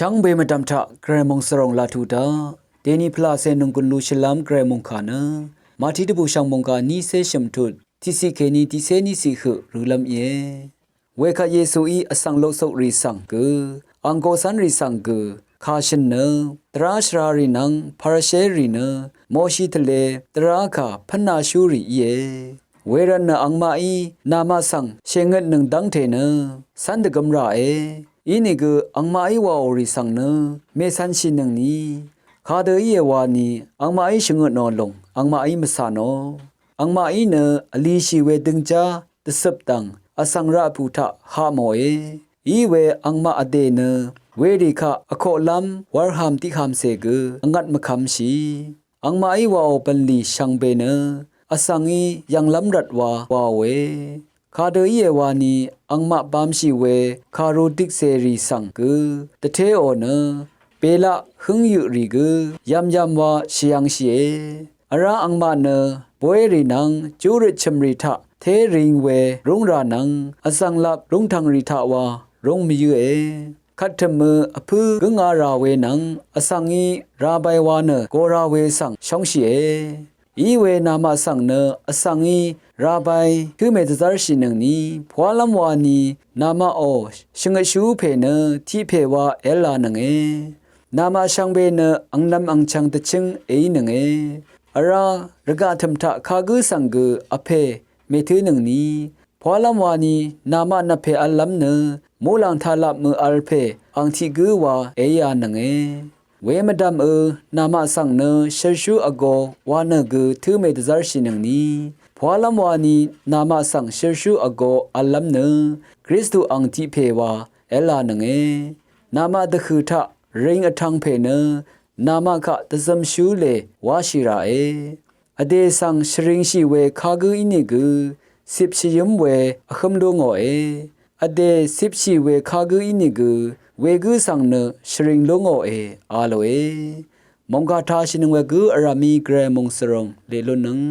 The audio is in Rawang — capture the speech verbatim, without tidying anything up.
Shvngbe mvdv̀m taq gvray mòngsvròng laq tuq daq, dèni pvlacè nònggùn lú shvlv́m gvray mòngkà nø Mati dvbù shv̀ng mòngkà nícé shø̀mtut tiqciq kèní tiqcé níciq høq rølv́m íe. Wekvt Yesuí vsvng loksokrì svng gø, ang koqcv́nrì svng gø kà shø̀n nø, dvrá shvrarì nvng Parisherì nø Moshi tvle dvrá kà pv́nāshúrì íe. Wervtnø angmaqí namaq svng shèngøtnøng dv́ngte nø cv́n dvgø̄m ràe. Inìgø angmaqí waòrì svng nø mècv̄nshìnøngni, kadø íe wani angmaqí shvngøtnò lòng angmaqí mvcànò. Angmaqí nø vlishì we døngjá dvcøpdv̀ng vsvng raqpù taq haq mòe. Iwe angmaq vdè nø werì kaq vkoqlv́m warhàm tiqhàmcè gø vngvt mvkv̄mshì. Angmaqí waò bv̀nlì shvngbe nø vsvngí yv̀nglv́m rvt wa waòe. Kadø íe wani angmaq bāmshì we kàru dikcèrì svng gø dvtéò nø, belaq hǿngyøqrì gø yv̀myv̀m wa shvyv̄ngshìe. Vrá angmaq nø boérì nvng júrøt chø̀mrì taq té ring we rúngrà nvng vzv̀nglap rúngtv̀ngrì taq wa rúng mvyǿe. Kvttø̀mø vpǿ gǿnga rà we nvng vsvngí rabai wa nø gora we svng shóngshìe. Iwe namaq svng nø vsvngí rabai tǿmè dvzv́rshìnøngni, pwálv́m wani namaqò shvngøtshú pè nø tiq pè wa èv́lānønge. Namaq shvngbe nø angnv̄m angchv̄ng dvchǿng èínønge. Vrá rvgaq tø̀m taq kagǿ svng gø vpè mètǿnøngni, pwálv́m wani namaq nvpè v̄llv́m nø muqlàng taqlapmø v̄l pè ang tiq gǿ wa èíānønge. Wemvdv̀mø namaq svng nø shølshú vgō wa nø gø tǿmè dvzv́rshìnøngni, pwálv́m wani namaq svng shølshú vgō v̄llv́m nø Kristu ang tiq pè wa èv́lānønge. Namaq dvhø̀ taq ring vtv̄ng pè nø namaq kaq dvzømshú lè wáshì ràe. Vdè svng shvringshì we kagǿ ínìgø cip shvyǿm we vhǿm lú ngòe. Vdè cipshì we kagǿ ínìgø wegǿ svng nø shvring lú ngòe a lòe. Mòngkà tāshìnøng wegǿ vrv̀mí gvray mòngsvròng leq lúnnøng.